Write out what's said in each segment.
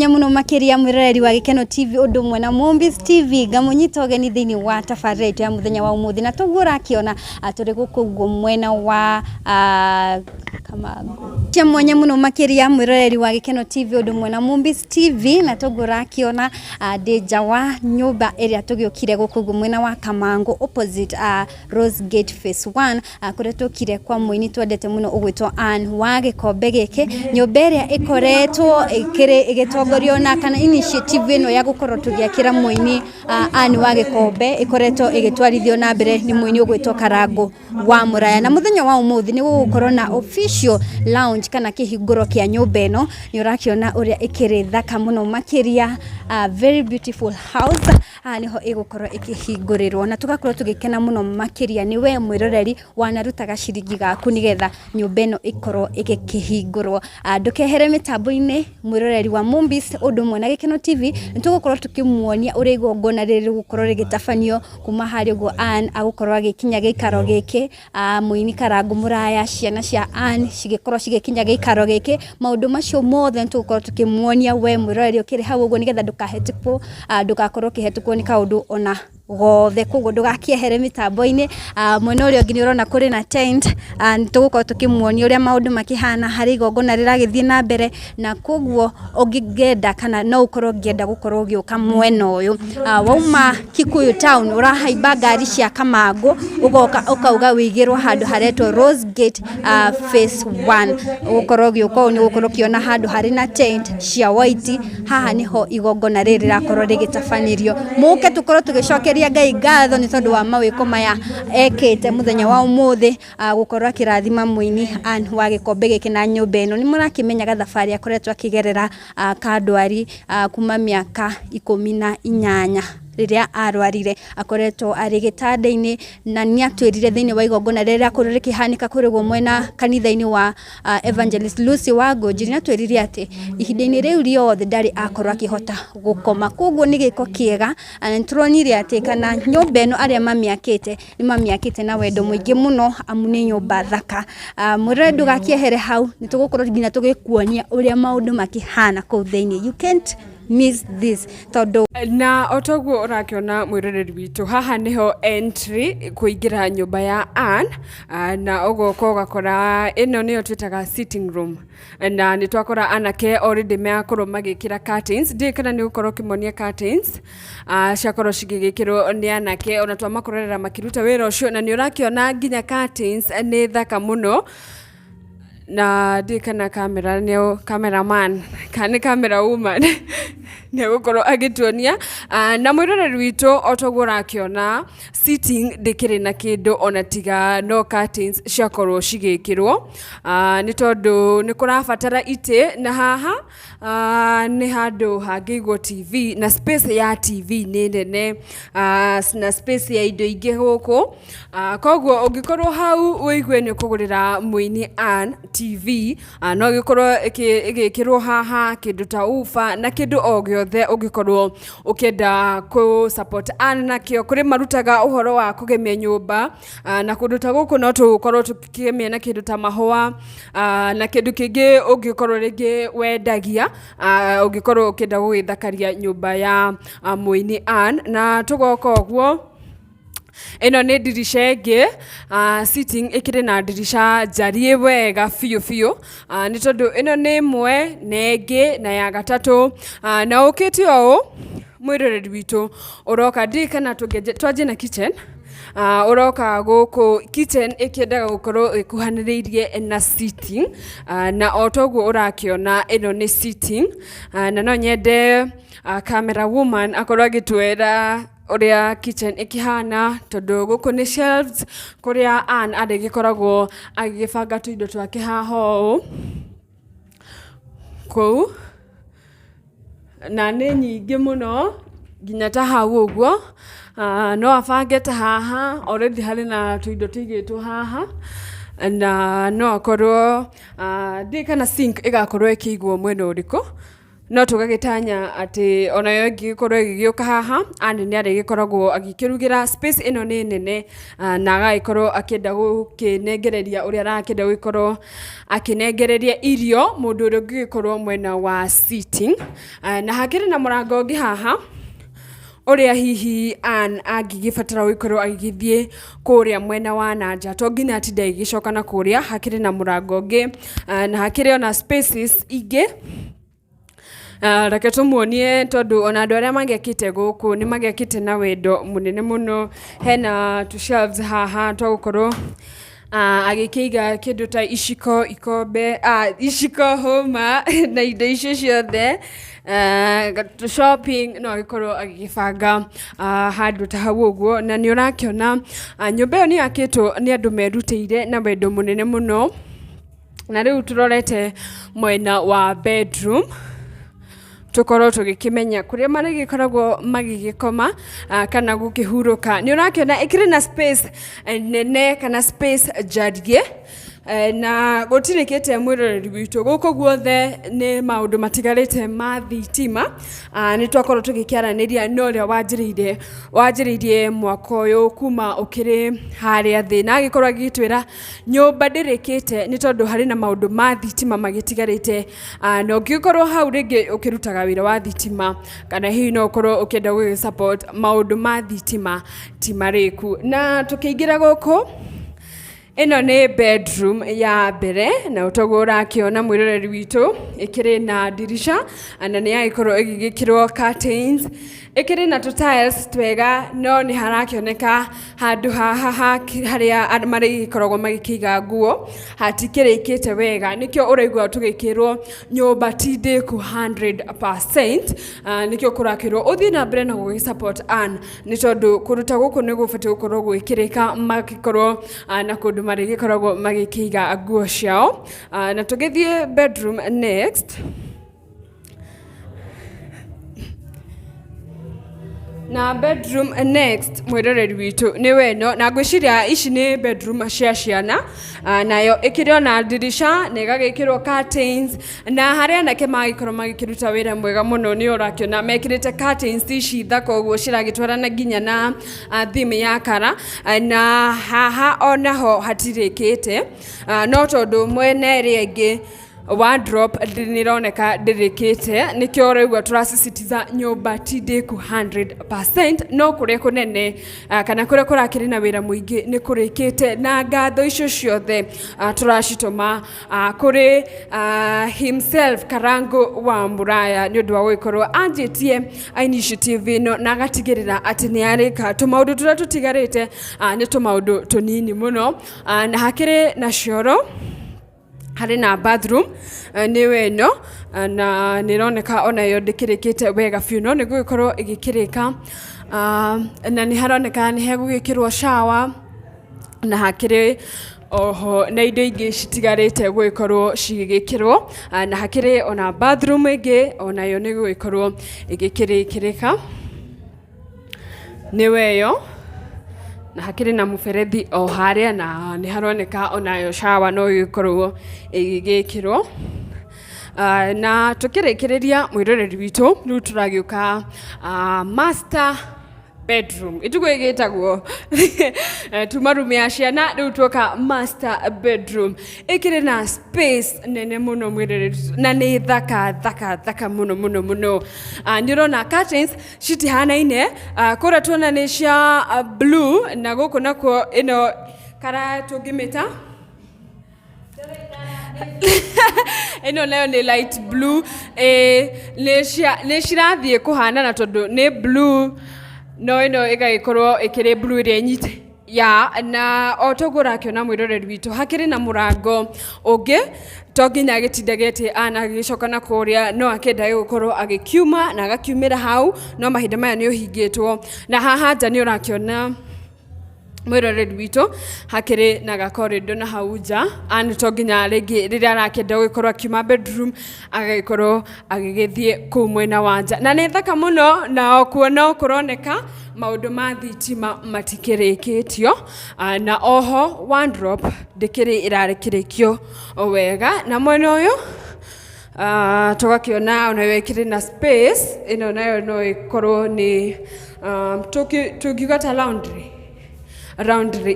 Mwanya muno makiria mwiroreri wa Gikeno TV undu umwe na Mombis TV, ngamunyita ugeni thiini wa tabarĩra itũ ya muthenya wa umuthi. Na toguo ũrakiona, tũrĩ gũkũ ũguo mwena wa Kamangu cia mwanya muno makiria, mwiroreri wa Gikeno TV undu umwe na Mombis TV. Na toguo ũrakiona, ndĩ nja wa nyũmba ĩrĩa tũgĩũkire gũkũ ũguo mwena wa Kamangu, opposite Rose Gate Phase 1, kũrĩa tũkire kwa mũini twendete mũno ũgwĩtwo Ann wa gĩkombe gĩkĩ, nyũmba ĩrĩa ĩkoretwo ĩkĩrĩ ĩgĩtongorio na kana initiative ĩno ya gũkorwo tũgĩakĩra mũini Ann wa gĩkombe ĩkoretwo ĩgĩtwarithio na mbere nĩ mũini ũgwĩtwo Karango wa Mũraya. Na mũthenya wa ũmũthĩ nĩ gũgũkorwo na official launch kana kĩhingũro kĩa nyũmba ĩno. Nĩ ũrakĩona ũrĩa ĩkĩrĩ thaka mũno makĩria, very beautiful house. Nĩho ĩgũkorwo ĩkĩhingũrĩrwo na tũgakorwo tũgĩkena mũno makĩria nĩ we mwĩroreri wanaruta gaciringi gaku nĩgetha nyũmba ĩno ĩkorwo ĩgĩkĩhingũrwo. Ndũkehere mĩtambo-inĩ, mwĩroreri wa Mombis ũndũ ũmwe na Gĩkeno TV. Nĩ tũgũkorwo tũkĩmuonia ũrĩa igongona rĩrĩ rĩgũkorwo rĩgĩtabanio kuma harĩa ũguo Ann agũkorwo agĩkinya gĩikaro gĩkĩ, mũini Karango Mũraya, ciana cia Ann cigĩkorwo cigĩkinya gĩikaro gĩkĩ. Maũndũ macio mothe nĩ tũgũkorwo tũkĩmuonia we mwĩroreri ũkĩrĩ hau ũguo, nĩgetha ndũkahetũkwo, ndũgakorwo ũkĩhetũkwo nĩ kaũndũ ona gothe. Koguo ndũgakĩehere mĩtambo-inĩ. Mwena ũrĩa ũngĩ nĩ ũrona kũrĩ na tent. Nĩ tũgũkorwo tũkĩmuonia ũrĩa maũndũ makĩhana harĩ igongona rĩragĩthiĩ na mbere. Na koguo ũngĩenda kana no ũkorwo ũngĩenda gũkorwo ũgĩũka mwena ũyũ, wauma Kikuyu town, ũrahaimba ngari cia Kamangũ, ũgoka ũkauga wĩigĩrwo handũ haretwo Rose Gate Phase 1. Ũgũkorwo ũgĩũka ũũ, nĩ ũgũkorwo ũkĩona handũ harĩ na tent cia white. Haha nĩho igongona rĩrĩ rĩrakorwo rĩgĩtabanĩrio. Mũke tũkorwo tũgĩcokeria Ngai ngatho nĩ tondũ wa mawĩko maya ekĩte mũthenya wa ũmũthĩ, gũkorwo akĩrathima mũini Ann wa gĩkombe gĩkĩ na nyũmba ĩno. Nĩ mũrakĩmenya gathabarĩ akoretwo akĩgerera ka ndwari kuma mĩaka 18 rĩrĩa arwarire, akoretwo arĩ gĩtanda-inĩ. Na nĩ atwĩrire thĩinĩ wa igongona rĩrĩa rĩrakorwo rĩkĩhanĩka kũrĩa mwena kanitha-inĩ wa Evangelist Lucy wa Ngũnjiri, nĩ atwĩrire atĩ ihinda-inĩ rĩu rĩothe ndarĩ akorwo akĩhota gũkoma. Koguo nĩ gĩko kĩega, na nĩ tũronire atĩ kana nyũmba ĩno arĩa mamĩakĩte nĩ mamĩakĩte na wendo mũingĩ mũno, amu nĩ nyũmba thaka. Mwĩrore, ndũgakĩehere hau, nĩ tũgũkorwo nginya tũgĩkuonia ũrĩa maũndũ makĩhana kũu thĩinĩ. You can't miss this tondũ Na o toguo ũrakĩona, mwĩroreri witũ, haha nĩho entry kũingĩra nyũmba ya Ann. Na ũgoka ũgakora ĩno nĩyo twĩtaga sitting room, na nĩ twakora anake already meakorwo magĩkĩra curtains. Ndiũĩ kana nĩ ũgũkorwo ũkĩmonia curtains ciakorwo cigĩgĩkĩrwo nĩ anake, ona twamakorerera makĩruta wĩra ũcio. Na nĩ ũrakĩona nginya curtains nĩ thaka mũno. Na ndiũĩ kana camera nĩ cameraman kana nĩ camera woman nĩ egũkorwo agĩtuonia. Na mwĩroreri witũ, o toguo ũrakĩona, sitting ndĩkĩrĩ na kĩndũ ona tiga no curtains ciakorwo cigĩkĩrwo, nĩ tondũ nĩ kũrabatara itĩ. Na haha nĩ handũ hangĩigwo TV, na space ya TV nĩ nene, na space ya indo ingĩ gũkũ. Koguo ũngĩkorwo hau ũigue nĩ ũkũgũrĩra mũini Ann TV, no ĩgĩkorwo ĩgĩkĩrwo haha kĩndũ ta woofer na kĩndũ o gĩothe ũngĩkorwo ũkĩenda kũ support Ann nakĩo. Kũrĩ marutaga ũhoro wa kũgemia nyũmba, na kũndũ ta gũkũ no tũkorwo tũkĩgemia na kĩndũ ta mahũa, na kĩndũ kĩngĩ ũngĩkorwo rĩngĩ wendagia, ũngĩkorwo ũkĩenda gũgĩthakaria nyũmba ya mũini Ann. Na tũgoka ũguo, ĩno nĩ ndirica ĩngĩ. Sitting ĩkĩrĩ na ndirica njariĩ wega biũ biũ, nĩ tondũ ĩno nĩ ĩmwe na ĩngĩ na ya gatatũ. Na ũkĩte ũũ, mwĩroreri witũ, ũroka, ndiũĩ kana twanjie na kitchen. Ũroka gũkũ kitchen ĩkĩendaga gũkorwo ĩkuhanĩrĩirie na sitting, na o toguo ũrakĩona, ĩno nĩ sitting. Na no nyende camera woman akorwo agĩtwĩra ũrĩa kitchen ĩkĩhana, tondũ gũkũ nĩ shelves kũrĩa Ann arĩgĩkoragwo agĩgĩbanga tũindo twake haha ũũ kũu, na nĩ nyingĩ mũno nginya ta hau ũguo. No abange ta haha, already harĩ na tũindo tũigĩtwo haha, na no akorwo, ndiũĩ kana sink ĩgakorwo ĩkĩigwo mwena ũrĩkũ. No tũgagĩtanya atĩ onayo ĩngĩgĩkorwo ĩgĩgĩũka haha, Ann nĩ arĩgĩkoragwo agĩkĩrugĩra. Space ĩno nĩ nene, na agagĩkorwo akĩenda gũkĩnengereria ũrĩa arakĩenda gũgĩkorwo akĩnengereria irio mũndũ ũrĩa ũngĩgĩkorwo mwena wa sitting. Na hakĩrĩ na mũrango ũngĩ haha ũrĩa hihi Ann angĩgĩbatara gũkorwo agĩgĩthiĩ kũrĩa mwena wa na nja, to nginya atinde agĩgĩcoka na kũrĩa. Hakĩrĩ na mũrango ũngĩ, na hakĩrĩ ona spaces ingĩ. Reke tũmuonie, tondũ ona andũ arĩa magĩakĩte gũkũ nĩ magĩakĩte na wendo mũnene mũno. Hena tũ shelves haha twa gũkorwo agĩkĩiga kĩndũ ta iciko, ikombe, iciko, hũma na indo icio ciothe. Shopping no agĩkorwo agĩgĩbanga handũ ta hau ũguo. Na nĩ ũrakĩona nyũmba ĩyo nĩ yakĩtwo nĩ andũ merutĩire na wendo mũnene mũno. Na rĩu tũrorete mwena wa bedroom, tũkorwo tũgĩkĩmenya kũrĩa marĩgĩkoragwo magĩgĩkoma kana gũkĩhurũka. Nĩ ũrakĩona ĩkĩrĩ na space nene kana space njariĩ, na gũtirĩkĩte, mwĩroreri witũ. Gũkũ guothe nĩ maũndũ matigarĩte ma thitima. Nĩ twakorwo tũgĩkĩaranĩria na ũrĩa wanjĩrĩirie mwaka ũyũ kuma ũkĩrĩ harĩa thĩ, na agĩkorwo agĩtwĩra nyũmba ndĩrĩkĩte nĩ tondũ harĩ na maũndũ ma thitima magĩtigarĩte. Na ũngĩkorwo hau rĩngĩ ũkĩrutaga wĩra wa thitima, kana hihi no ũkorwo ũkĩenda gũgĩ support maũndũ ma thitima, ti marĩku. Na tũkĩingĩra gũkũ, ĩno nĩ bedroom ya mbere, na toguo ũrakĩona, mwĩroreri witũ, ĩkĩrĩ na ndirisha na nĩ yagĩkorwo ĩgĩgĩkĩrwo curtains, ĩkĩrĩ na tũ tiles twega, no nĩ harakĩoneka handũ haha harĩa marĩgĩkoragwo magĩkĩiga nguo hatikĩrĩkĩte wega. Nĩkĩo ũraigua tũgĩkĩrwo nyũmba ti ndĩku 100%. Nĩkĩo kũrakĩrwo ũthiĩ na mbere na gũgĩ support Ann, nĩ tondũ kũruta gũkũ nĩ gũbatiĩ gũkorwo gwĩkĩrĩka, magĩkorwo na kũndũ marĩgĩkoragwo magĩkĩiga nguo ciao. Na tũgĩthiĩ bedroom next. Na bedroom next, mwĩroreri witũ, nĩ weno, na ngwĩciria ici nĩ bedroom cia ciana. Nayo ĩkĩrĩ ona ndirisha na ĩgagĩkĩrwo curtains, na harĩa anake magĩkorwo magĩkĩruta wĩra mwega mũno. Nĩ ũrakĩona mekĩrĩte curtains ici thaka ũguo, ciragĩtwarana nginya na theme ya kara. Na haha onaho hatirĩkĩte, no tondũ mwena ĩrĩa ĩngĩ wardrobe nĩ ĩroneka ndĩrĩkĩte, nĩkĩo ũraigua tũrasisitiza nyũmba ti ndĩku 100%, no kũrĩa kũnene kana kũrĩa kũrakĩrĩ na wĩra mũingĩ nĩ kũrĩkĩte. Na ngatho icio ciothe tũracitũma kũrĩ himself Karango wa Muraya, nĩ ũndũ wa gũgĩkorwo anjĩtie initiative ĩno na agatigĩrĩra atĩ nĩ arĩka tũmaũndũ tũrĩa tũtigarĩte. Nĩ tũmaũndũ tũnini mũno. Na hakĩrĩ na cioro, harĩ na bathroom, nĩyo ĩno, na nĩ ĩroneka onayo ndĩkĩrĩkĩte wega biũ, no nĩ gũgĩkorwo ĩgĩkĩrĩka. Na nĩ haroneka nĩ hegũgĩkĩrwo shower, na hakĩrĩ oho na indo ingĩ citigarĩte gũgĩkorwo cigĩgĩkĩrwo. Na hakĩrĩ ona bathroom ĩngĩ, onayo nĩ gũgĩkorwo ĩgĩkĩrĩkĩrĩka, nĩwe ĩyo. Na hakĩrĩ na mũberethi o harĩa, na nĩ haroneka onayo shower no ĩgĩkorwo ĩgĩgĩkĩrwo. Na tũkĩrĩkĩrĩria, mwĩroreri witũ, rĩu tũragĩũka master bedroom, itugo ĩgĩtagwo tuma room ya ciana, rĩu tuoka master bedroom. Ĩkĩrĩ na space nene mũno, mwĩroreri, na nĩ thaka thaka thaka mũno mũno mũno. Nĩ ũrona curtains citihanaine. Kũrĩa tuona nĩ cia blue, na gũkũ nakuo ĩno kara tũngĩmĩta ĩno nayo nĩ light blue. Nĩ cirathiĩ kũhanana tondũ nĩ blue, no ĩno ĩgagĩkorwo ĩkĩrĩ blue ĩrĩa ĩnyite ya. Na o toguo ũrakĩona, mwĩroreri witũ, hakĩrĩ na mũrango ũngĩ, to nginya agĩtindage atĩ ana agĩgĩcoka na kũrĩa, no akĩenda gũkorwo agĩkiuma na agakiumĩra hau, no mahinda maya nĩ ũhingĩtwo. Na haha nja nĩ ũrakĩona, mwĩroreri witũ, hakĩrĩ na gakorido na hau nja. Ani to nginya rĩngĩ rĩrĩa arakĩenda gũgĩkorwo akiuma bedroom agagĩkorwo agĩgĩthiĩ kũu mwena wa nja. Na nĩ thaka mũno, na o kuo no kũroneka maũndũ ma thitima matikĩrĩkĩtio. Na oho wardrobe ndĩkĩrĩ ĩrarĩkĩrĩkio wega. Na mwena ũyũ Tũgakĩona onayo ĩkĩrĩ na space ĩno, nayo no ĩkorwo nĩ tũngiuga ta laundry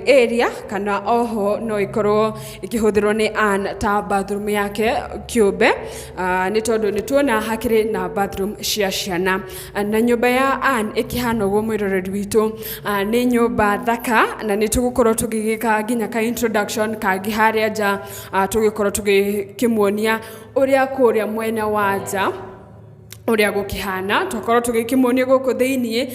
area, kana oho no ĩkorwo ĩkĩhũthĩrwo nĩ Ann ta bathroom yake kĩũmbe, nĩ tondũ nĩ tuona hakĩrĩ na bathroom cia ciana. Na nyũmba ya Ann ĩkĩhana ũguo, mwĩroreri witũ, nĩ nyũmba thaka, na nĩ tũgũkorwo tũgĩgĩka nginya ka introduction kangĩ harĩa nja, tũgĩkorwo tũgĩkĩmuonia ũrĩa kũrĩa mwena wa nja ũrĩa gũkĩhana. Twakorwo tũgĩkĩmuonia gũkũ thĩiniĩ,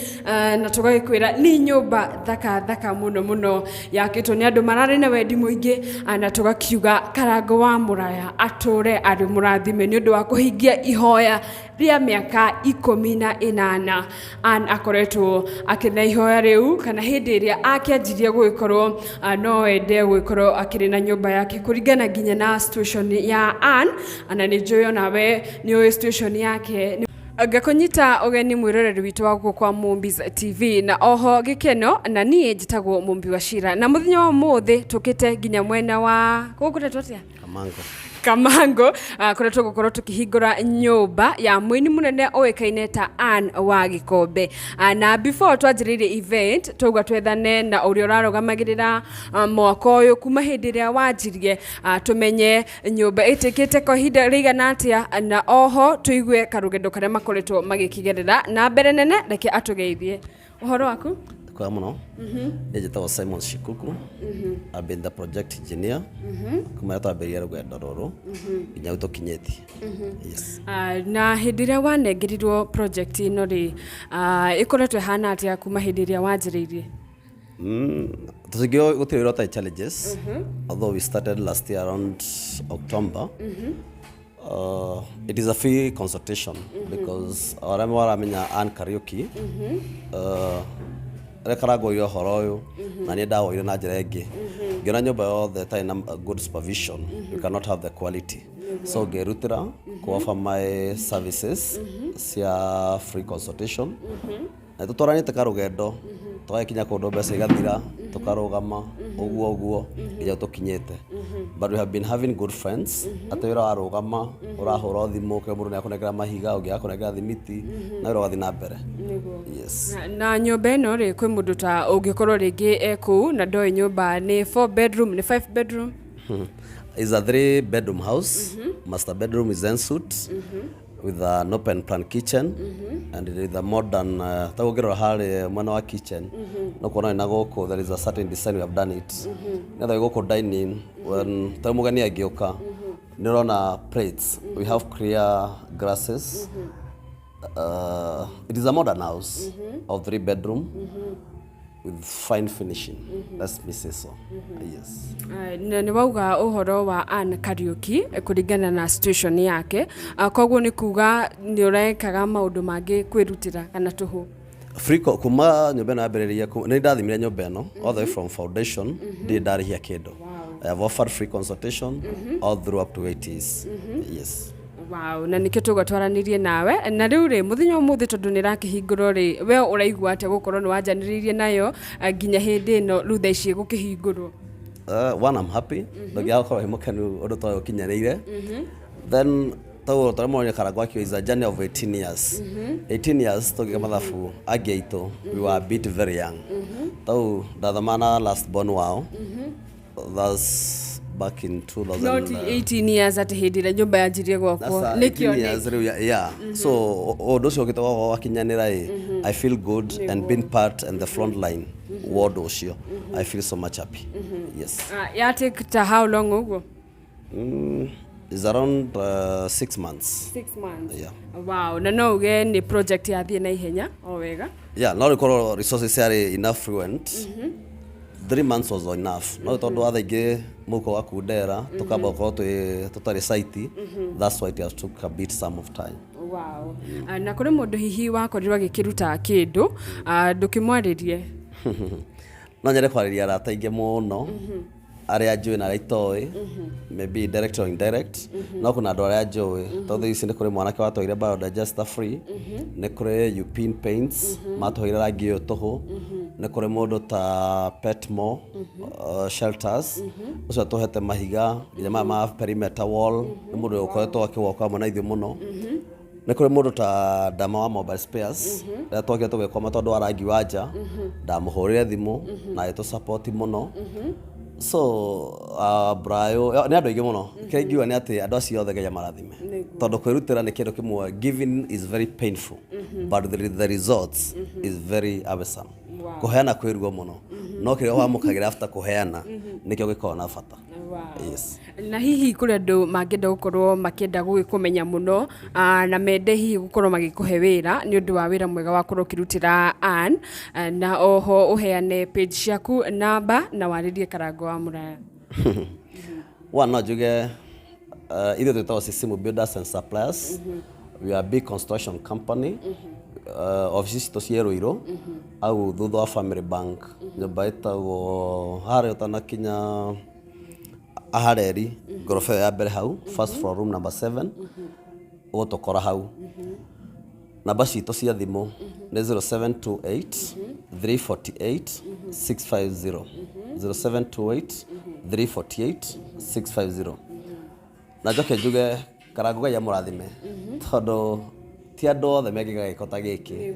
na tũgagĩkwĩra nĩ nyũmba thaka thaka mũno mũno, yakĩtwo nĩ andũ mararĩ na wendi mũingĩ, na tũgakiuga Karango wa Mũraya atũre arĩ mũrathime nĩ ũndũ wa kũhingia ihoya rĩa mĩaka 18. Ann akoretwo akĩrĩ na ihoya rĩu, kana hĩndĩ ĩrĩa akĩanjirie gũgĩkorwo no ende gũgĩkorwo akĩrĩ na nyũmba yake, kũringana nginya na situation ya Ann, na nĩ njũĩ onawe nĩ ũĩ situation yake. Ngakũnyita ũgeni, mwĩroreri witũ wa gũkũ kwa Mumbi's TV na oho Gĩkeno, na niĩ njĩtagwo Mumbi wa Cira, na mũthenya wa ũmũthĩ tũkĩte nginya mwena wa gũkũ kũretwo atĩa? Kamango. Kamango, kũrĩa tũgũkorwo tũkĩhingũra nyũmba ya mũini mũnene ũĩkaine ta Ann wa Gĩkombe. Na before twanjĩrĩirie event, twauga twethane na ũrĩa ũrarũgamagĩrĩra mwako ũyũ kuma hĩndĩ ĩrĩa wanjirie, tũmenye nyũmba ĩtĩkĩte kwa ihinda rĩigana atĩa, na oho tũigue karũgendo karĩa makoretwo magĩkĩgerera. Na mbere nene, reke atũgeithie. Ũhoro waku? Kwa mũno. Niĩ njĩtagwo Simon Shikuku. I've been the project engineer kuma rĩrĩa twambĩrĩria rũgendo rũrũ nginya hau tũkinyĩtie. Yes. Na hĩndĩ ĩrĩa wanengerirwo project ĩno rĩ, ĩkoretwo ĩhana atĩa kuma hĩndĩ ĩrĩa wanjĩrĩirie? Tũtingĩuga gũtirĩ wĩra ũtarĩ challenges. Although we started last year around October. It is a free consultation because arĩa maramenya Ann Kariuki, reka rangũire ũhoro ũyũ na niĩ ndawoire na njĩra ĩngĩ, ngĩona nyũmba yothe ĩtarĩ na good supervision, you cannot have the quality, so ngĩrutĩra ku offer my services cia free consultation, na tũtwaranĩte karũgendo, tũgagĩkinya kũndũ mbeca igathira, tũkarũgama ũguo ũguo nginya tũkinyĩte. But we have been having good friends, atĩ wĩra warũgama ũrahũra thimũ kĩrĩa mũndũ nĩakũnengera mahiga, ũngĩ akũnengera thimiti, na wĩra ũgathiĩ na mbere. Yes. Na nyũmba ĩno rĩ, kwĩ mũndũ ta ũngĩkorwo rĩngĩ e kũu na ndoĩ nyũmba nĩ 4 bedroom, nĩ 5 bedroom? It's a three-bedroom house. Master bedroom is en suite with an open plan kitchen and with a modern, ta ũngĩrora harĩa mwena wa kitchen no kuona na gũkũ there is a certain design we have done it nĩgetha gũkũ dining, when ta mũgeni angĩũka nĩ ũrona plates, we have clear glasses. It is a modern house of three bedroom with fine finishing, let me say so. Yes. Na nĩ wauga ũhoro wa Ann Kariuki, kũringana na situation yake, koguo nĩ kuga nĩ ũrekaga maũndũ mangĩ kwĩrutĩra kana tũhũ? Free kuma nyũmba ĩno yambĩrĩria, nĩ ndathimire nyũmba ĩno all the way from foundation, ndirĩ ndarĩhia kĩndũ. I have offered free consultation all through up to 80s. Yes. Wow, na nĩkĩo tũgwa twaranĩrie nawe. Na rĩu rĩ, mũthenya ũmũthĩ tondũ nĩ ĩrakĩhingũrwo rĩ, we ũraigua atĩa gũkorwo nĩ wanjanĩrĩirie nayo, nginya hĩndĩ ĩno rĩu thaa ici gũkĩhingũrwo? One, I'm happy. Ndũngĩaga gũkorwo wĩ mũkenu ũndũ ta ũyũ ũkinyanĩire. Then tauo tũrĩa mũronire Karangũ akiuga is a journey of 18 years. 18 years tũngĩka mathabu angĩ aitũ, we were a bit very young. Tau ndathoma na last born wao. That's back in 2000. Not 18 years atĩ hĩndĩ ĩrĩa nyũmba yanjirie gwakwo. That's, nĩ 18 kĩoneki. Years rĩu, yeah. So ũndũ ũcio ũkĩte wakinyanĩra ĩ, I feel good and being part and the front line wa ũndũ ũcio, I feel so much happy. Yes. Ya take ta how long ũguo? It's around 6 months. 6 months. Yeah. Wow, na no uge nĩ project yathiĩ na ihenya o wega? Yeah, no rĩkorwo resources yarĩ enough fluent. 3 months was enough. No tondũ wa thaa ingĩ mũhuko wakundera, tũkamba gũkorwo twĩ tũtarĩ site, that's why it has took a bit some of time. Wow. Na kũrĩ mũndũ hihi wakorirwo agĩkĩruta kĩndũ, ndũkĩmwarĩrie? No nyende kwarĩria arata aingĩ mũno arĩa njũĩ na arĩa itoĩ, maybe direct or indirect, no kuna andũ arĩa njũĩ, tondũ ici nĩ kũrĩ mwanake watwaire biodigester free, nĩ kũrĩ Upin Paints matũheire rangi ũyũ tũhũ, nĩ Nĩ kũrĩ mũndũ ta Petmo Shelters, ũcio atũhete mahiga nginya maya ma perimeter wall. Nĩ mũndũ ũkoretwo akĩwoka hamwe na ithuĩ mũno. Nĩ kũrĩ mũndũ ta Dama wa Mobile Spares. Rĩrĩa twakire tũgĩkwama tondũ wa rangi wa nja, ndamũhũrĩre thimũ na agĩtũ support mũno. So Brayo nĩ andũ aingĩ mũno. Kĩrĩa ingiuga nĩ atĩ andũ acio othe Ngai amarathime, tondũ kwĩrutĩra nĩ kĩndũ kĩmwe. Giving is very painful, but the results is very awesome. Kũheana kwĩ ruo mũno, no kĩrĩa wamũkagĩra after kũheana nĩkĩo gĩkoragwo na bata. Yes. Na hihi kũrĩ andũ mangĩenda gũkorwo makĩenda gũgĩkũmenya mũno, na mende hihi gũkorwo magĩkũhe wĩra nĩ ũndũ wa wĩra mwega wa korwo ũkĩrutĩra Ann, na oho ũheane page ciaku, namba, na warĩrie Karango wa Mũraya. One, no njuge ithuĩ twĩtagwo Sisimu Builders and Suppliers. We are a big construction company. Ofici citũ ciĩ Ruiru au thutha wa Family Bank, nyũmba ĩtagwo harĩa ũtanakinya Ahareri, ngoroba ĩyo ya mbere hau, first floor, room number 7, ũgũtũkora hau. Namba citũ cia thimũ nĩ 0728 348 650, 0728 348 650. Na njoke njuge Karango Ngai amũrathime, tondũ ti andũ othe mengĩka gĩko ta gĩkĩ.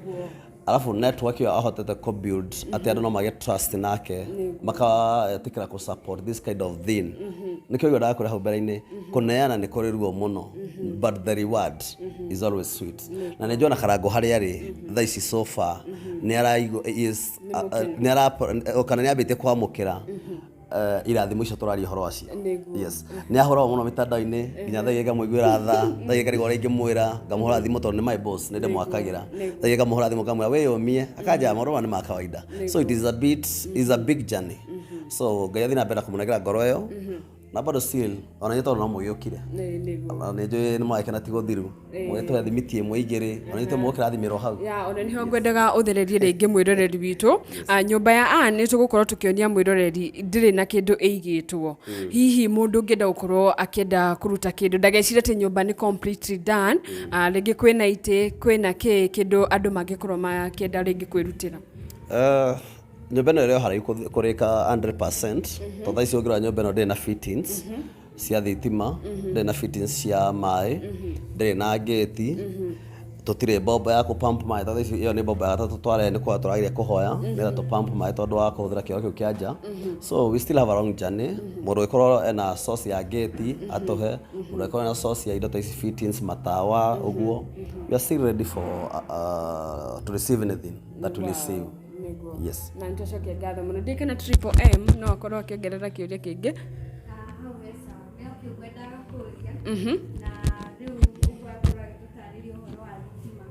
Arabu network ĩyo ahotete kũ build atĩ andũ no magĩe trust nake, makaĩtĩkĩra kũ support this kind of thing. Nĩkĩo igua ndakũrĩa hau mbere-inĩ, kũneana nĩ kũrĩ ruo mũno, but the reward is always sweet. Na nĩ njona Karango harĩa arĩ thaa ici, so far nĩ araigua is nĩ ara kana nĩ ambĩtie kwamũkĩra irathimo icio tũraria ũhoro wacio. Yes, nĩ ahũragwo mũno mĩtandao-inĩ, nginya thaa igĩrĩ ngamũiguĩra tha, thaa igĩrĩ ngarigwo ũrĩa ingĩmwĩra, ngamũhũra thimũ tondũ nĩ my boss, nĩ ndĩmwakagĩra. Thaa igĩrĩ ngamũhũra thimũ ngamwĩra wĩyũmie, akanjĩra maũndũ maya nĩ ma kawaida. So it is a bit is a big journey. So Ngai athiĩ na mbere na kũmũnengera ngoro ĩyo, na bado still ona inyuĩ tondũ no mũgĩũkire. Ona nĩ njũĩ nĩ mũgakena ti gũthiru, mũgĩtũhe thimiti ĩmwe igĩrĩ, ona ithuĩ mũgũkĩrathimĩrwo hau. Ya, ona niho ngwendaga ũthererie rĩngĩ mwĩroreri witũ. Nyũmba ya Ann nĩ tũgũkorwo tũkĩonia mwĩroreri ndĩrĩ na kĩndũ ĩigĩtwo. Hihi mũndũ ũngĩenda gũkorwo akĩenda kũruta kĩndũ, ndagecirie atĩ nyũmba nĩ completely done. Rĩngĩ kwĩna itĩ, kwĩna kĩ kĩndũ andũ mangĩkorwo makĩenda rĩngĩ kwĩrutĩra? Nyũmba ĩno ĩrĩ o haraihu kũrĩka 100%, tondũ thaa ici ũngĩrora nyũmba ĩno ndĩrĩ na fittings cia thitima, ndĩrĩ na fittings cia maĩ, ndĩrĩ na ngĩti, tũtirĩ mbombo ya kũ pump maĩ. Tondũ ici ĩyo nĩ mbombo ya gatatũ tware nĩ kwa tũrageria kũhoya nĩgetha tũ pump maĩ tondũ wa kũhũthĩra kĩoro kĩu kĩa nja. So we still have a long journey. Mũndũ ũngĩkorwo ena source ya ngĩti atũhe, mũndũ ũngĩkorwo ena source ya indo ta ici, fittings, matawa ũguo, we are still ready for to receive anything that we receive. Yes. Na nĩtwacokia ngatho mũno. Ndikana Triple M no akorwo akĩongerera kĩũria kĩngĩ. Hau he sawa. Nĩo kĩu ngwendaga kũria. Na rĩu ũguo akorwo agĩtũtarĩria ũhoro wa thitima.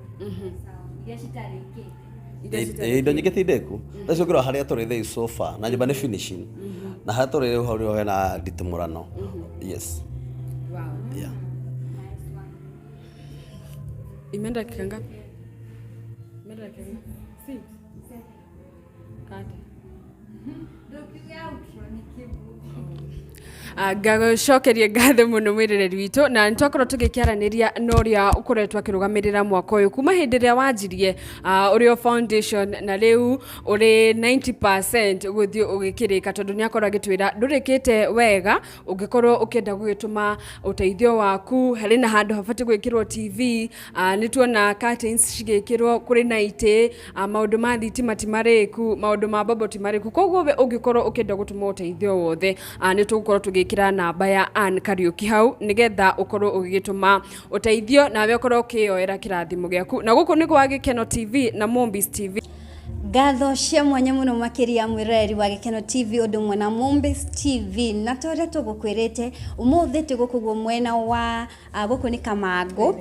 Sawa. Iria citarĩkĩte. Indo nyingĩ ti ndĩku. Thaa ici ũngĩrora harĩa tũrĩ thĩ so far, na nyũmba nĩ finishing, na harĩa tũrĩ rĩu hau nĩho hena nditimũrano. Yes. Yeah. Imeenda dakika ngapi? Imeenda dakika ngapi? Six. Kata. Ndũkiuge outro nĩ kĩbu. Ngagũcokeria ngatho mũno mwĩroreri witũ, na nĩtwakorwo tũgĩkĩaranĩria na ũrĩa ũkoretwo akĩrũgamĩrĩra mwaka ũyũ kuma hĩndĩ ĩrĩa wanjirie, ũrĩ o foundation na rĩu ũrĩ 90% gũthiĩ ũgĩkĩrĩka, tondũ nĩ akorwo agĩtwĩra ndũrĩkĩte wega. Ũngĩkorwo ũkĩenda gũgĩtũma ũteithio waku, harĩ na handũ habatiĩ gwĩkĩrwo TV, nĩ tuona curtains cigĩkĩrwo, kũrĩ na itĩ, maũndũ ma thitima ti marĩku, maũndũ ma mbombo ti marĩku. Koguo we ũngĩkorwo ũkĩenda gũtũma ũteithio wothe, nĩ tũgũkorwo tũgĩkĩra namba ya Ann Kariuki hau nĩgetha ũkorwo ũgĩgĩtũma ũteithio nawe ũkorwo ũkĩyoera kĩrathimo gĩaku. Na gũkũ nĩ gwa Gĩkeno TV na Mombis TV. Ngatho cia mwanya mũno makĩria mwĩroreri wa Gĩkeno TV ũndũ ũmwe na Mombis TV. Na ta ũrĩa tũgũkwĩrĩte, ũmũthĩ twĩ gũkũ guo mwena wa gũkũ nĩ Kamangũ,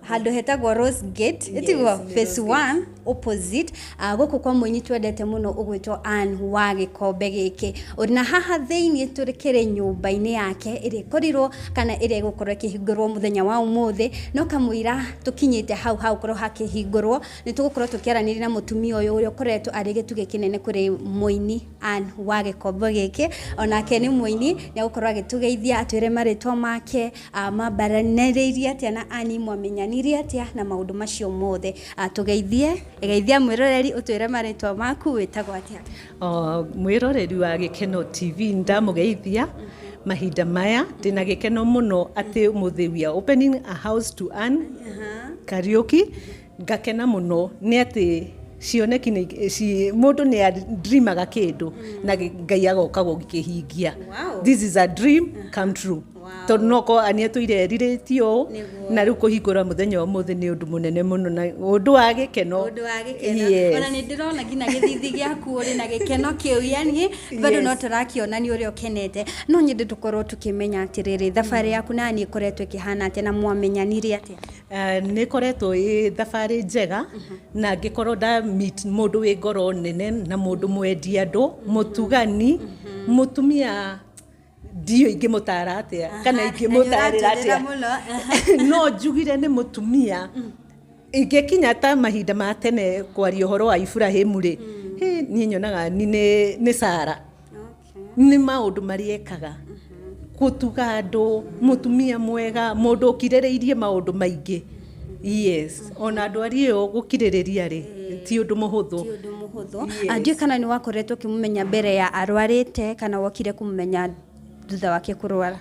handũ hetagwo Rose Gate, ĩtiguo? Nĩ Phase Rose. 1 opposite, gũkũ kwa mũini twendete mũno ũgwĩtwo Ann wa gĩkombe gĩkĩ. Na haha thĩiniĩ tũrĩ kĩrĩ nyũmba-inĩ yake ĩrĩa ĩkorirwo kana ĩrĩa ĩgũkorwo ĩkĩhingũrwo mũthenya wa ũmũthĩ. No kamũira tũkinyĩte hau hau korwo hakĩhingũrwo, nĩ tũgũkorwo tũkĩaranĩria na mũtumia ũyũ ũrĩa ũkoretwo Akoretwo arĩ gĩtugĩ kĩnene kũrĩ mũini Ann wa gĩkombo gĩkĩ, onake nĩ mũini, nĩ agũkorwo agĩtũgeithia atwĩre marĩtwa make, mambaranĩrĩirie atĩa na Ann, mwamenyanirie atĩa na maũndũ macio mothe. Tũgeithie, geithia mwĩroreri ũtwĩre marĩtwa maku, wĩtagwo atĩa? O, mwĩroreri wa Gĩkeno TV, ndamũgeithia mahinda maya. Ndĩna gĩkeno mũno atĩ ũmũthĩ we are opening a house to Ann Kariuki. Ngakena mũno nĩ atĩ cioneki mũndũ nĩ dreamaga kĩndũ na Ngai agoka gũkĩhingia. This is a dream come true. Tondũ no korwo ani atũire erirĩtie ũũ. Na rĩu kũhingũra mũthenya wa ũmũthĩ nĩ ũndũ mũnene mũno na ũndũ wa gĩkeno. Ũndũ wa gĩkeno. Yes. Ona nĩ ndĩrona nginya gĩthithi gĩaku ũrĩ na gĩkeno kĩu, yani bado no tũrakĩona nĩ ũrĩa ũkenete. No nyende tũkorwo tũkĩmenya atĩrĩrĩ, thabarĩ yaku na niĩ ĩkoretwo ĩkĩhana atĩa na mwamenyanire atĩa? Nĩ ĩkoretwo ĩ thabarĩ njega na ngĩkorwo nda meet mũndũ wĩ ngoro nene na mũndũ mwendi andũ, mũtugani, mũtumia ndiũ ingĩmũtara atĩa kana ingĩmũtarĩra Na nĩ atĩa. ũranjĩrĩra mũno. No njugire nĩ mũtumia ingĩkinya ta mahinda ma tene kwaria ũhoro wa Iburahĩmu rĩ, hĩ, niĩ nyonaga ni nĩ Sara. Nĩ maũndũ marĩa ekaga gũtuga andũ, mũtumia mwega, mũndũ ũkirĩrĩirie maũndũ maingĩ. Yes, ona andũ arĩa ĩyo gũkirĩrĩria rĩ ti ũndũ mũhũthũ. Ti ũndũ mũhũthũ. Ndiũĩ kana nĩ wakoretwo ũkĩmũmenya mbere ya arwarĩte kana wokire kũmũmenya thutha wake kũrwara?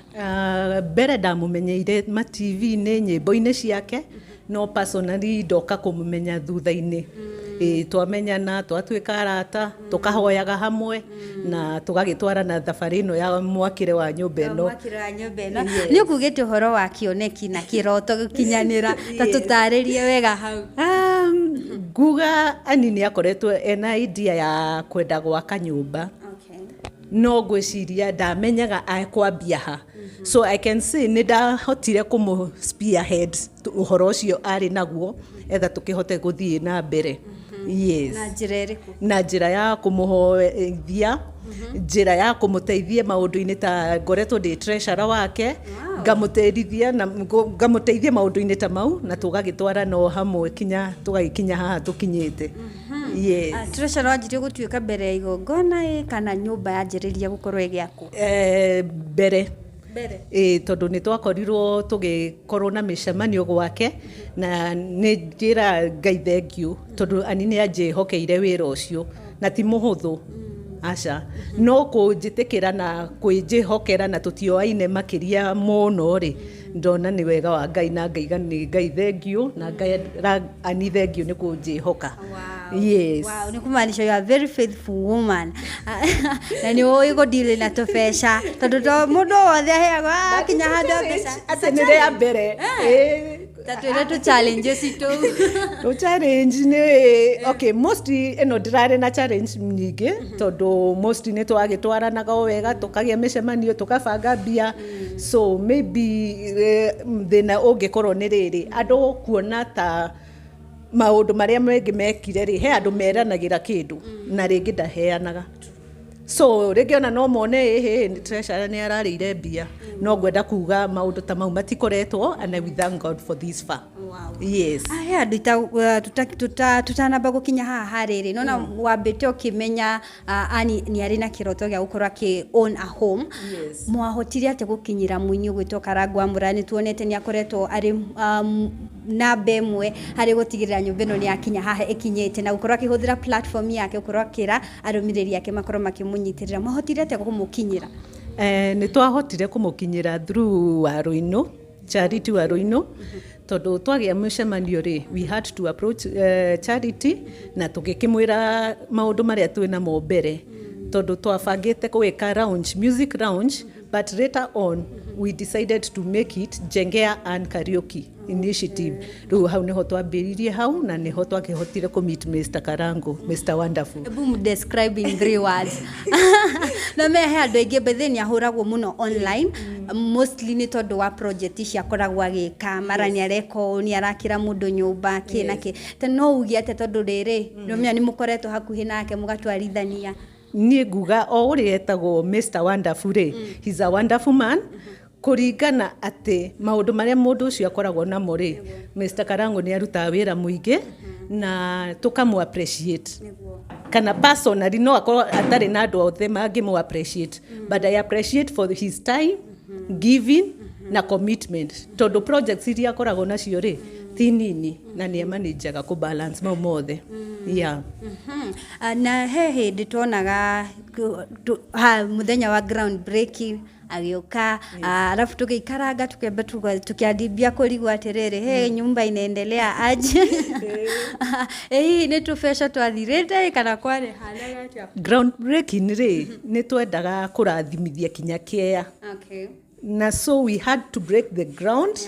Mbere ndamũmenyeire ma TV-inĩ, nyĩmbo-inĩ ciake, no personally ndoka kũmũmenya thutha-inĩ. Ĩ, twamenyana, twatuĩka arata, tũkahoyaga hamwe na tũgagĩtwarana thabarĩ ĩno ya mwakĩre wa nyũmba ĩno. Mwakĩre wa nyũmba ĩno. Nĩ ũkugĩte ũhoro wa kĩoneki na kĩroto gũkinyanĩra, ta tũtarĩrie wega hau. Nguga ani nĩ akoretwo ena idea ya kwenda gwaka nyũmba, no ngwĩciria ndamenyaga akwambia ha. So I can say nĩ ndahotire kũmũ spearhead ũhoro ũcio arĩ naguo etha tũkĩhote gũthiĩ na mbere. Yes. Na njĩra ĩrĩkũ? Na njĩra ya kũmũhoithia, njĩra ya kũmũteithia maũndũ-inĩ, ta ngoretwo ndĩ treasurer wake, ngamũteithia na ngamũteithia maũndũ-inĩ ta mau na tũgagĩtwarana o hamwe kinya tũgagĩkinya haha tũkinyĩte. Yes. Treasurer wanjirie gũtuĩka mbere ya igongona ĩ kana nyũmba yanjĩrĩria gũkorwo ĩgĩakwo? Mbere. Mbere. Ĩ, tondũ nĩ twakorirwo tũgĩkorwo na mĩcemanio gwake na nĩ njĩra Ngai thengiũ tondũ ani nĩ anjĩhokeire wĩra ũcio na ti mũhũthũ, aca, no kũnjĩtĩkĩra na kwĩnjĩhokera na tũtioaine makĩria mũno rĩ, ndona nĩ wega wa Ngai na ngaiga nĩ Ngai thengiũ na ngaira ani thengiũ nĩ kũnjĩhoka. Yes. Wow, nĩ kumaanisha you are a very faithful woman na nĩ ũĩ gũdeal na tũbeca, tondũ to mũndũ wothe aheagwo kinya handũ mbeca. Atĩ nĩ rĩa mbere. Ĩ. Ta twĩre tũ challenges tũu. To challenge nĩ, okay, mostly ĩno ndĩrarĩ na challenge nyingĩ tondũ mostly nĩ twagĩtwaranaga o wega, tũkagĩa mĩcemanio, tũkabanga mbia. So maybe thĩna ũngĩkorwo nĩ rĩrĩ, andũ kuona ta maũndũ marĩa mengĩ mekire rĩ, he andũ meranagĩra kĩndũ na rĩngĩ ndaheanaga. So rĩngĩ ona no mone ĩhĩ treasurer nĩ ararĩire mbia, no ngwenda kuga maũndũ ta mau matikoretwo, and we thank God for this far. Yes. He andũ tutanamba gũkinya haha harĩrĩ, nona wambĩte ũkĩmenya Ani nĩ arĩ na kĩroto gĩa gũkorwo akĩ own a home. Mwahotire atĩa gũkinyĩra mũini ũgwĩtwo Karangũ wa Mũraya? Nĩ tuonete nĩ akoretwo arĩ namba ĩmwe harĩ gũtigĩrĩra nyũmba ĩno nĩ yakinya haha ĩkinyĩte na gũkorwo akĩhũthĩra platform yake gũkorwo akĩra arũmĩrĩri ake makorwo makĩmũnyitĩrĩra. Mwahotire atĩa kũmũkinyĩra? Nĩ twahotire kũmũkinyĩra through Waruinũ, Charity Waruinũ, tondũ twagĩa mũcemanio rĩ, we had to approach Charity na tũgĩkĩmwĩra maũndũ marĩa twĩ namo mbere, tondũ twabangĩte gwĩka lounge, music lounge, but later on we decided to make it Jengea Ann Kariuki Initiative. Rĩu hau nĩho twambĩrĩirie hau na nĩho twakĩhotire kũ meet Mr. Karango, Mr. Wonderful. Hebu describe in three words. Na me he andũ aingĩ bethe nĩ ahũragwo mũno online, mostly nĩ tondũ wa project ici akoragwo agĩka, mara nĩ areka ũũ, nĩ arakĩra mũndũ nyũmba, kĩ na kĩ. Ta no uge atĩa, tondũ rĩrĩ nĩũmenya nĩ mũkoretwo hakuhĩ nake mũgatwarithania? Niĩ nguga o ũrĩa etagwo Mr. Wonderful rĩ, he's a wonderful man, kũringana atĩ maũndũ marĩa mũndũ ũcio akoragwo namo rĩ, Mr. Karango nĩ arutaga wĩra mũingĩ na tũkamũ appreciate. Kana personally no akorwo atarĩ na andũ othe mangĩmũ appreciate, but I appreciate for his time, giving na commitment, tondũ projects iria akoragwo nacio rĩ ti nini, na nĩ amanajaga kũ balance mau mothe, yeah. Ah, na he hĩndĩ tuonaga ha mũthenya wa ground breaking agĩũka. Ah, alafu tũgĩikaranga tukĩamba tũkĩandimbia kũrigwo atĩrĩrĩ, he nyumba inaendelea aje? Ĩ hihi nĩ tũbeca twathirĩte kana kwarĩ hanaga atĩa? Ground breaking rĩ, nĩ twendaga kũrathimithia kinya kĩea, na so we had to break the ground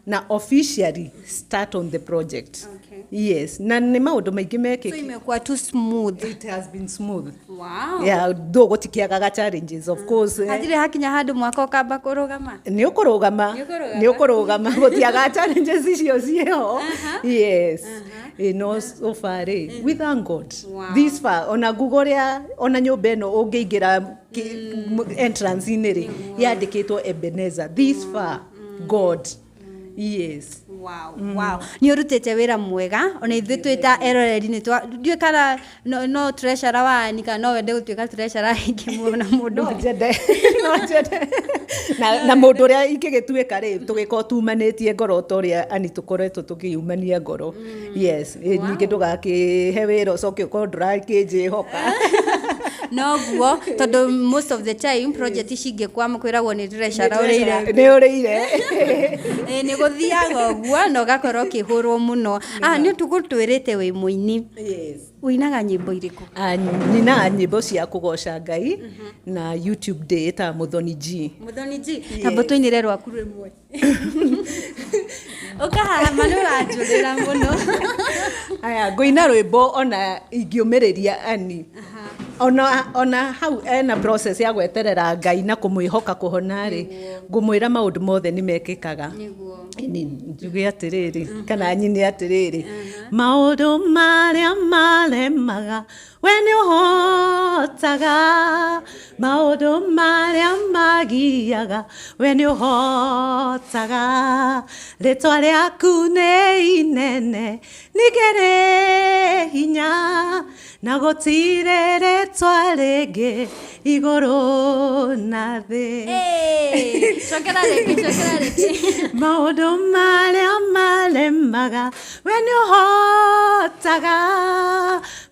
na officially start on the project. Yes, na nĩ maũndũ maingĩ So mekĩki. Imekuwa too smooth. It has been smooth. Yeah, though gũtikĩagaga challenges, of course, eh. Hatirĩ hakinya handũ mwaka ũkamba kũrũgama? Nĩ ũkũrũgama. Nĩ ũkũrũgama. Nĩ ũkũrũgama, gũtiagaga challenges icio ciĩho, yes. No so far rĩ, we thank God. This far, ona nguga ũrĩa ona nyũmba ĩno ũngĩingĩra entrance-inĩ rĩ, yandĩkĩtwo Ebenezer this far God, yes. Wow. Nĩ ũrutĩte wĩra mwega, ona ithuĩ twĩ ta eroreri nĩ twa ndiũĩ kana no treasurer wa ani kana no wende gũtuĩka treasurer ingĩ na mũndũ. No njende, no njende. Na mũndũ ũrĩa ingĩgĩtuĩka rĩ, tũgĩkorwo tumanĩtie ngoro ta ũrĩa ani tũkoretwo tũkĩumania ngoro, yes. Ningĩ ndũgakĩhe wĩra ũcoke ũkorwo ndũrakĩnjĩhoka. Noguo, tondũ most of the time project ici ingĩkwama kwĩragwo nĩ treasurer ũrĩire. Nĩ ũrĩire. Ĩ, nĩ gũthiaga ũguo na ũgakorwo ũkĩhũrwo mũno. Ah, nĩ tũgũtwĩrĩte wĩ mũini. Yes. Ũinaga nyĩmbo irĩkũ? Ah, ninaga nyĩmbo cia kũgoca Ngai, na YouTube ndĩĩtaga Mũthoni G. Mũthoni G, tamba tũinĩre rwaku rĩmwe. Ũkahaha ma nĩ ũranjũrĩra mũno. Aya, ngũina rwĩmbo ona ingĩũmĩrĩria ani ona hau ena process ya gweterera Ngai na kũmwĩhoka kũhona rĩ, ngũmwĩra maũndũ mothe nĩ mekĩkaga. Nĩguo. Nĩ njuge atĩrĩrĩ kana nyine atĩrĩrĩ, maũndũ marĩa maremaga we nĩ ũhotaga, maũndũ marĩa magiaga we nĩ ũhotaga, rĩtwa rĩaku nĩ inene ningĩ rĩ hinya, na gũtirĩ rĩtwa rĩngĩ igũrũ na thĩ. Hey, cokera rĩngĩ, cokera rĩngĩ. Maũndũ marĩa maremaga we nĩ ũhotaga,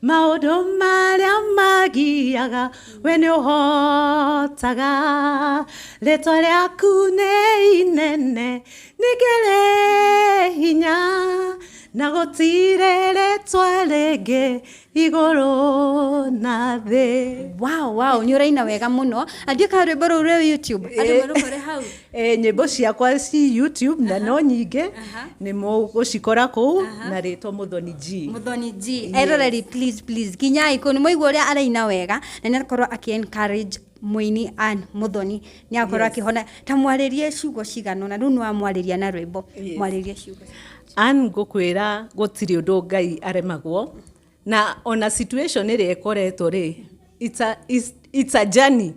maũndũ marĩa magiaga we nĩ ũhotaga, rĩtwa rĩaku nĩ inene ningĩ rĩ hinya, na gũtirĩ rĩtwa rĩngĩ igũrũ na thĩ. Wow, nĩ ũraina wega mũno. Andiĩ ka rwĩmbo rũu rwĩ YouTube andũ marũkore hau? Nyĩmbo ciakwa ci YouTube na no nyingĩ, nĩ mũgũcikora kũu na rĩtwa Mũthoni G. Mũthoni G. Eroreri, please, please, kinyai kũu nĩ mwaigua ũrĩa araina wega, na nĩ akorwo akĩ encourage mũini Ann Mũthoni nĩ akorwo akĩhona. Ta mwarĩrie ciugo cigana ũna rĩu, nĩ wamwarĩria na rwĩmbo. Mwarĩrie ciugo. Ann, ngũkwĩra gũtirĩ ũndũ Ngai aremagwo, na ona situation ĩrĩa ĩkoretwo rĩ, it's a journey,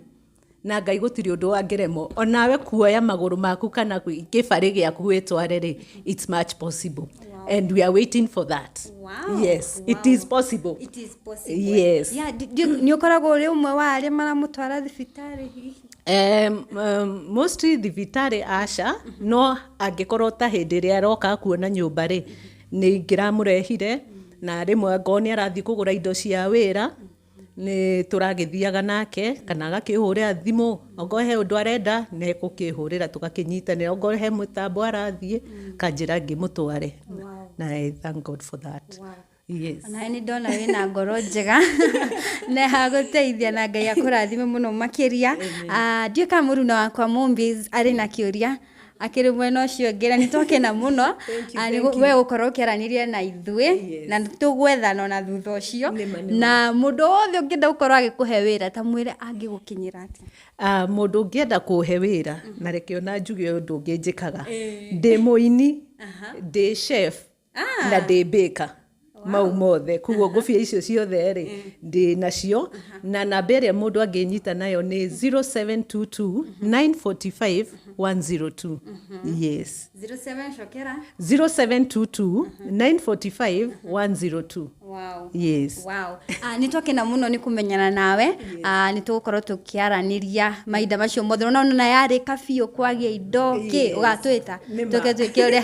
na Ngai gũtirĩ ũndũ angĩremwo. Onawe kuoya magũrũ maku kana kĩbarĩ gĩaku wĩtware rĩ, it's much possible, and we are waiting for that. Yes, it is possible. It is possible. Yes. Yeah, nĩ ũkoragwo ũrĩ ũmwe wa arĩa maramũtwara thibitarĩ hihi? Mostly thibitarĩ aca, no angĩkorwo ta hĩndĩ ĩrĩa aroka kuona nyũmba rĩ, nĩ ingĩramũrehire, na rĩmwe angorwo nĩ arathiĩ kũgũra indo cia wĩra nĩ tũragĩthiaga nake, kana agakĩhũrĩra thimũ ongorwo he ũndũ arenda, nĩ ekũkĩhũrĩra tũgakĩnyitanĩra, ongorwo he mũtambo arathiĩ kanjĩra ngĩmũtware, na I thank God for that. Yes. Onawe nĩ ndona wĩna ngoro njega na hagũteithia, na Ngai akũrathime mũno makĩria. Ah, ndiũĩ kana mũruna wakwa Mũmbiz arĩ na kĩũria akĩrĩ mwena ũcio ũngĩ, na nĩ twakena mũno. Ah, we gũkorwo ũkĩaranĩria na ithuĩ, na tũgwethana ona thutha ũcio. Na mũndũ wothe ũngĩenda gũkorwo agĩkũhe wĩra, ta mwĩre angĩgũkinyĩra atĩa? Ah, mũndũ ũngĩenda kũhe wĩra, na reke ona njuge ũndũ ũngĩ njĩkaga, ndĩ mũini, ndĩ chef na ndĩ baker, mau mothe. Koguo ngũbia icio ciothe rĩ, ndĩ nacio, na namba ĩrĩa mũndũ angĩnyita nayo nĩ 0722 945 102, yes. 07, cokera. 0722 945 102. Wow. Wow. Yes. Wow. Nä twakena må no nä kå menyana nawe. Nä tå gå korwo tå kä aranä ria mahinda macio mothe ona ona yarä ka biå kwagä indo kä Yes. å gatwä ta Nĩma. tå ke twä ke å rä a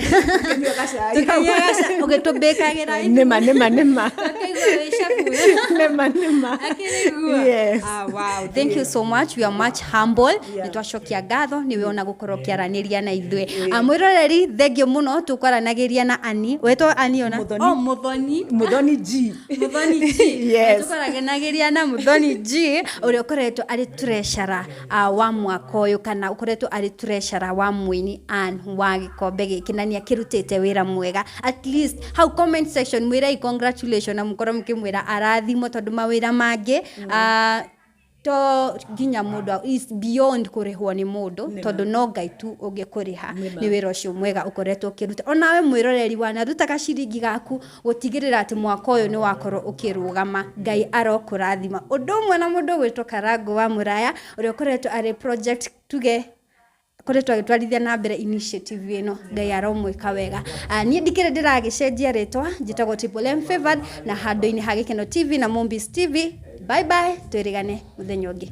Tũkĩnyua gacai. å gä tå mbä kagä ra Nĩma, nĩma, nĩma. Tũkaigua wĩ cabu. Nĩma, nĩma. Akĩrĩigua. Yes. Ah, wow. Thank you so much. We are much humble. Nĩ twacokia ngatho nĩwe ona gũkorwo ũkĩaranĩria na ithuĩ. Mwĩroreri thengio mũno tũkwaranagĩria na Ani. Wetwo Ani ona? Muthoni. Oh, Muthoni. Muthoni G. Muthoni G. Yes. Tũkoranagĩria na Muthoni G ũrĩa ũkoretwo arĩ treasurer wa mwaka ũyũ kana ũkoretwo arĩ treasurer wa mũini Ann wa gĩkombe gĩkĩ na nĩ akĩrutĩte wĩra mwega. At least hau comment section mwĩrei congratulation na mũkorwo mũkĩmwĩra arathimwo tondũ mawĩra mangĩ to nginya mũndũ is beyond kũrĩhwo nĩ mũndũ tondũ no Ngai tu ũngĩkũrĩha nĩ wĩra ũcio mwega ũkoretwo ũkĩruta. Onawe mwĩroreri wanaruta gaciringi gaku gũtigĩrĩra atĩ mwaka ũyũ nĩ wakorwo ũkĩrũgama. Ngai arokũrathima. Ũndũ ũmwe na mũndũ ũgwĩtwo Karangũ wa Mũraya ũrĩa ũkoretwo arĩ project tuge akoretwo agĩtwarithia na mbere initiative ĩno. Ngai aromwĩka wega. Niĩ ndikĩrĩ ndĩragĩcenjia rĩtwa, njĩtagwo Triple M Favored na handũ-inĩ ha Gĩkeno TV na Mombis TV. Bye bye, twĩrĩgane mũthenya ũngĩ.